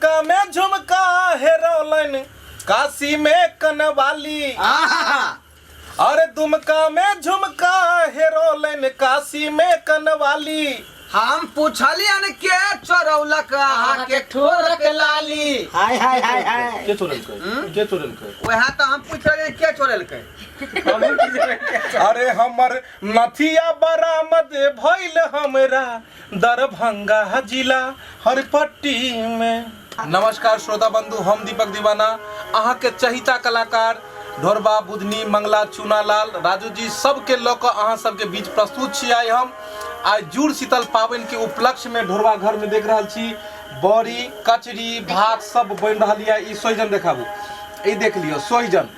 दुमका में झुमका हेरौलनि काशी में कनवाली। आहा। अरे दुमका में झुमका हेरौलनि काशी में कनवाली। हम पूछलियन के चोरौलक अहाँ के ठोरक लाली। हाय हाय हाय हाय। के चोरेलकै? के चोरेलकै? वएह तऽ हम पूछि रहलियै के चोरेलकै। अरे हमर नथिया बरामद भइल हमरा दरभंगा जिला हरपट्टी में। नमस्कार श्रोता बंधु, हम दीपक दीवाना अहाँ के चहिता कलाकार ढोरबा बुधनी मंगला चूनालाल राजू जी सबके लऽ कऽ अहाँ सबके बीच प्रस्तुत छी। आइ हम आइ जुड़ शीतल पाबनि के उपलक्ष्य में ढोरबा घर में देख रहल छी बड़ी कचरी भात सब बनि रहल यऽ। ई सोहिजन देखाबू, ई देख लियौ सोहिजन।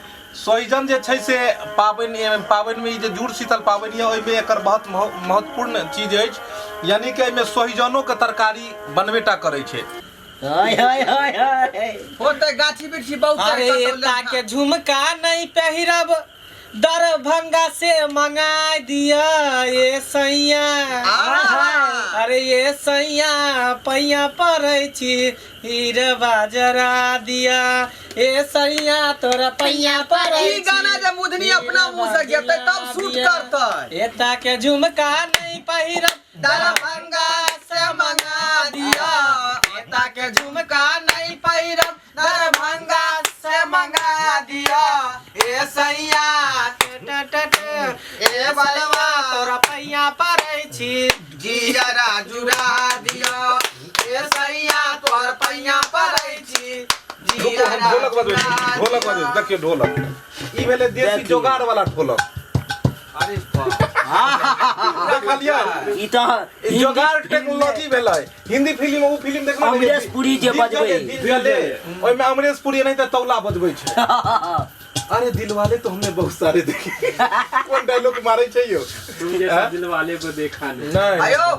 सोहिजन जे छै से पाबनिमे ई जे जुड़ शीतल पाबनि यऽ ओहिमे एकर बहुत महत्वपूर्ण चीज अछि, यानी कि एहिमे सोहिजनोके तरकारी बनबे टा करै छै। हाय हाय हाय हाय। होतै गाछी बिरछी बहुत अरे एता के झुमका नहीं पहिरब दरभंगा से मंगा दिया ये सैया। अरे ये सैया पैया पड़ै छी हीरबा जरा दिया ए सैया तोरा पैया पड़ै ई गाना जे मुदनी अपना मुंह से गेतै तब शूट करतै। एता के झुमका नहीं पहिरब दरभंगा से मंगा दिया। एता के झुमका नहीं पहिरब दरभंगा से मंगा दिया ए सैया ए बलवा तोरा पैया पड़ै छी जियरा जुड़ा दिया ए सैया तोहर पैया पड़ै छी। रुको, हम ढोलक बजबै छी, ढोलक बजबै छी। देखियौ ढोलक, ई भेलै देसी जोगाड़ वाला ढोलक। अरे बाप, देखलियै? ई तऽ ई जोगाड़ टेक्नोलॉजी भेलै। हिंदी फिल्म ओ फिल्म देखलो? अमरीश पुरी जे बजबै। ओहिमे अमरीश पुरी नहीं तऽ तौला बजबै छै। अरे दिलवाले तो हमने बहुत सारे देखे, कोन डायलॉग मारे छै यो? तुम जैसा दिलवाले को देखा नहीं। नहीं आयो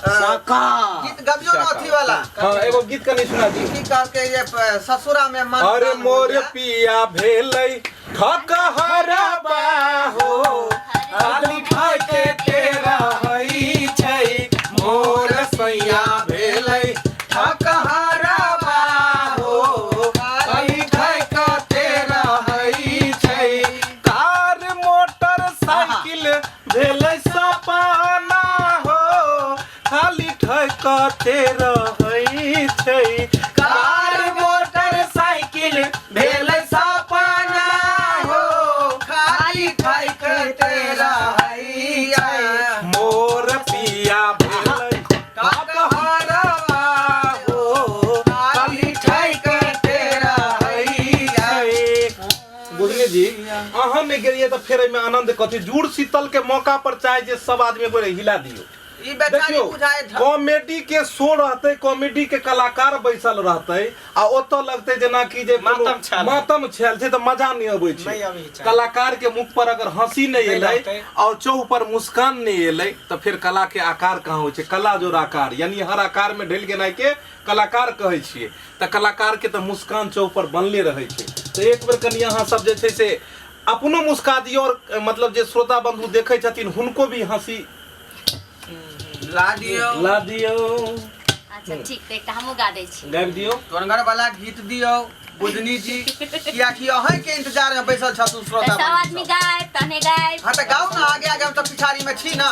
साका गीत गबियो न अथी वाला। हाँ, एगो गीत कनि सुना दियौ। की कहलकै जे ससुरा में मन। अरे मोर पिया भेलै ठकहरबा हो खाली खाके तेरा हई छै। मोर सैया भेलै ठकहरबा हो खाली खाके तेरा हई छै। कार मोटर साइकिल भेलै सपना हो खाली ठकते रहै छै। कार मोटर साइकिल भेलै सपना हो खाली ठकते रहै छै। मोर पिया भेलै ठकहरबा हो खाली ठकते रहै छै। बुझलियै जी? अहाँ नहि गेलियै तऽ फेर एहिमे आनंद कथी? जुड़ शीतल के मौका पर चाहे जे सब आदमी एक बेर हिला दियौ। ई बेचारी देखियौ, बुझाय कॉमेडी के शो रहतै, कॉमेडी के कलाकार बैसल रहतै आ ओतऽ लगतै जेनाकि जे कोनो मातम छायल। मातम छायल छै तऽ मजा नहि अबै छै। नहि अबै छै। कलाकार के मुख पर अगर हंसी नहि नहि एलै रहतै। और चौह पर मुस्कान नहि एलै तऽ फेर कला के आकार कहाँ होइ छै? कला जोड़ आकार, यानी हर आकार में ढलि गेनाइ के कलाकार कहै छियै। तऽ कलाकार के तऽ मुस्कान चौह पर बनले रहै छै। तऽ एक बेर कनि अहाँ सब जे छै से अपनो मुस्का दियौ और मतलब जे श्रोता बंधु देखै छथिन हुनको भी हंसी ला दियौ। ला दियौ। अच्छा ठीक, तऽ एकटा हमहूँ गा दै छी। गाबि दियौ। टोनगर वाला गीत दियौ बुधनी जी, कियाकि अहीं के इंतजार में बैसल छथुन तऽ श्रोता सब बंधु आदमी सब। गायब तहने गायब। हाँ तऽ गाउ ना, आगे आगे हम तऽ पिछाड़ी में छी ना।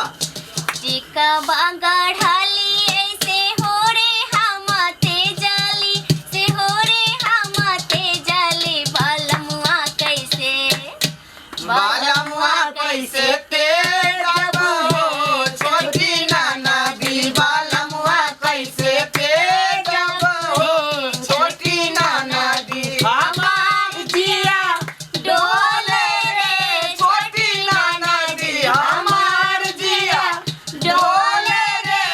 टिकबा गढ़ली ऐसे हो रे हम ते जली से हो रे हम ते जली बलमुआ कैसे बालमुआ कैसे तेरा हो छोटी नाना दी। बालमुआ कैसे तेरा हो छोटी नाना दी। हमार जिया डोले रे छोटी नाना दी। हमार जिया डोले डोले रे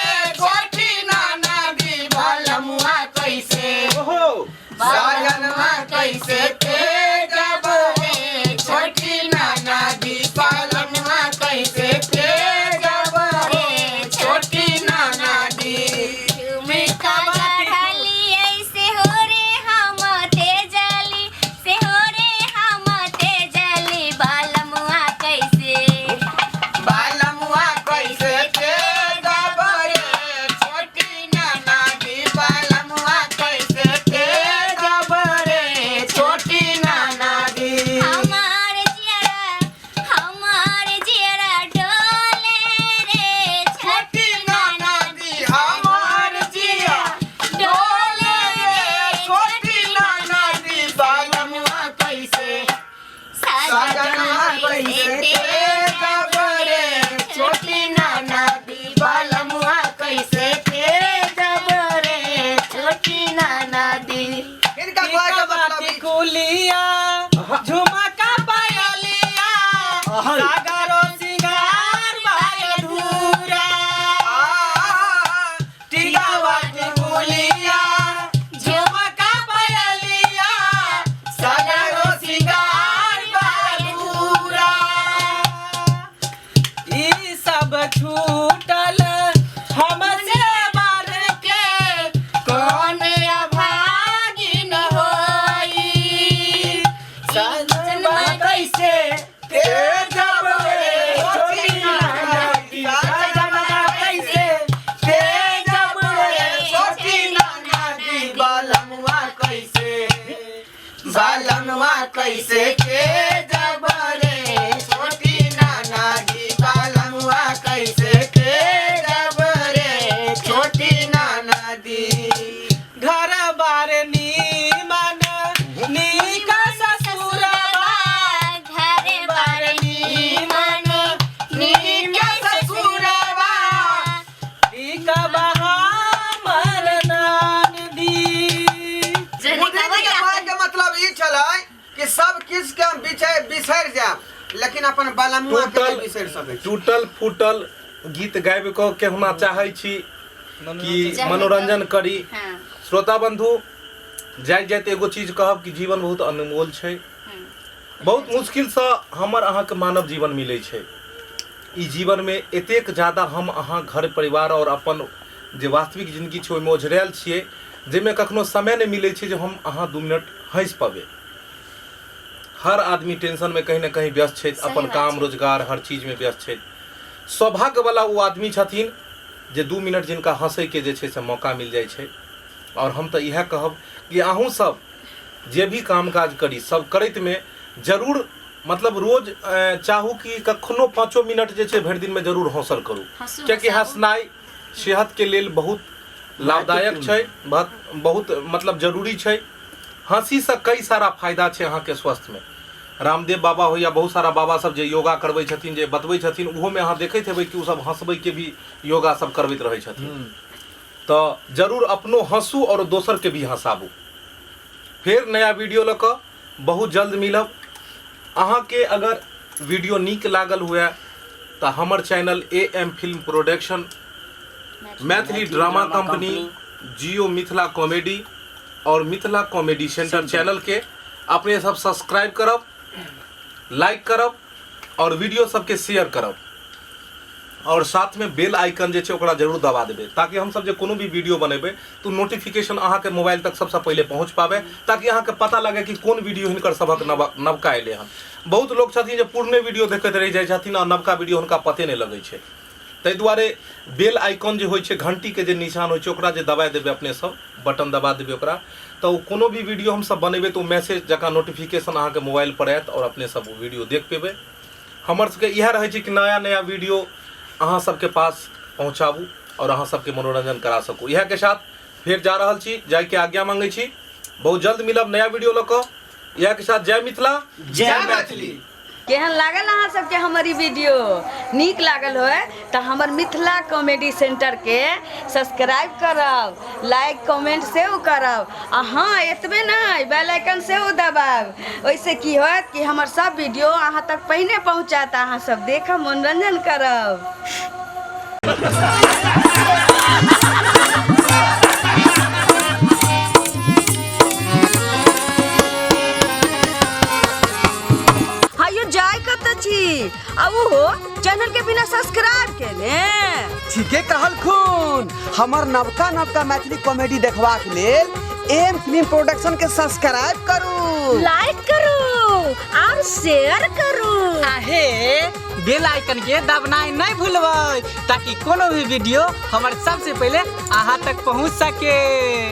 कैसे के जबरे छोटी नाना दी बालमुआ कैसे के जबरे छोटी नाना दी। घर बार नीमन नीका ससुरबा, घर बार नीमन नीका ससुरबा, नीका बहामर नानदी। मुद्री जी के कहै के मतलब ई छलै कि सब किछ के हम बिसरि जायब, लेकिन अपन बालमुआ के नहि बिसरि सकै छी। टूटल फूटल गीत गाबि कऽ केहुना चाहै छी कि मनोरंजन करी। हाँ। श्रोता बंधु, जाइत जाइत एगो चीज कहब कि जीवन बहुत अनमोल छै। बहुत मुश्किलसँ हमर अहाँके मानव जीवन मिलै छै। ई जीवनमे एतेक ज्यादा हम अहाँ घर परिवार आओर अपन जे वास्तविक जिंदगी छै ओहिमे ओझरायल छियै, जाहिमे कखनो समय नहि मिलै छै जे हम अहाँ 2 मिनट हँसि पबै। हर आदमी टेंशनमे कहीं ने कहीं व्यस्त छथि, सही अपन बात काम छै। रोजगार हर चीजमे व्यस्त छथि। सौभाग्यवला ओ आदमी छथिन जे 2 मिनट जिनका हँसैके जे छै से मौका मिल जाइ छै। आओर हम तऽ इएह कहब कि अहूँ सब जे भी काम काज करी, सब करैतमे जरूर मतलब रोज चाहू कि कखनो 5 मिनट जे छै भरि दिनमे जरूर हँसल करू, हँसू, कियाकि हँसाबू। हँसनाइ सेहतके लेल बहुत लाभदायक छै, बहुत बहुत मतलब जरूरी छै। हँसीसँ कई सारा फायदा छै अहाँके स्वास्थ्यमे। रामदेव बाबा हो या बहुत सारा बाबा सब जे योगा करबै छथिन, जे बतबै छथिन, ओहोमे अहाँ देखैत हेबै कि ओ सब हँसबैके भी योगा सब करबैत रहै छथिन। तऽ जरूर अपनो हँसू आओर दोसरके भी हँसाबू। फेर नया वीडियो लऽ कऽ बहुत जल्द मिलब। अहाँके अगर वीडियो नीक लागल हुए तऽ हमर channel A M film production, Maithili drama company, Jio Mithila comedy और मिथिला कॉमेडी सेंटर चैनल के अपने सब सब्सक्राइब करब, लाइक करब और वीडियो सबके शेयर करब और साथ में बेल आइकन जे छै ओकरा जरूर दबा देबै, ताकि हम सब जे कोनो भी वीडियो बनेबै तो नोटिफिकेशन अहाँके मोबाइल तक सबसँ पहिले पहुँच पाबै, ताकि अहाँके पता लगे कि कोन वीडियो हिनकर सभक नवका एलै हन। बहुत लोक छथिन जे पुरने वीडियो देखैत रहि जाइ छथिन आ नवका वीडियो हुनका पते नहि लगै छै। ताहि दुआरे बेल आइकॉन जे होइ छै, घंटीके जे निशान होइ छै, ओकरा जे दबाए देबै अपने सब, बटन दबा देबै ओकरा, तऽ ओ कोनो भी वीडियो हमसब बनेबै तऽ ओ मैसेज जकाँ नोटिफिकेशन अहाँके मोबाइल पर आयत आओर अपने सब ओ वीडियो देख पेबै। हमर सबके इएह रहै छै कि नया नया वीडियो अहाँ सबके पास पहुँचाबू आओर अहाँ सबके मनोरंजन करा सकू। इएहके साथ फेर जा रहल छी, जाइके आज्ञा मांगै छी। बहुत जल्द मिलब नया वीडियो लऽ कऽ। इएहके साथ जय मिथिला, जय मैथिली। केहन लागल अहाँ सबके हमर ई वीडियो? नीक लागल होय तऽ हमर मिथिला कॉमेडी सेंटरके सब्सक्राइब करब, लाइक कमेंट सेहो करब आ हँ एतबे नहि बेल आइकन सेहो दबायब। ओहिसँ की होयत कि हमर सब वीडियो अहाँ तक पहिने पहुँचत, अहाँ सब देखब, मनोरंजन करब। हायो जाय कत छी आ ओहो चैनल के बिना सब्सक्राइब केने। ठीके कहलखुन, हमर नवका नवका मैथिली कॉमेडी देखबाक लेल एम फिल्म प्रोडक्शन के सब्सक्राइब करू, लाइक करू और शेयर करू। आहे बेल आइकन के दबनाइ नहि भूलबै, ताकि कोनो भी वीडियो हमर सबसे पहिले अहाँ तक पहुँच सके।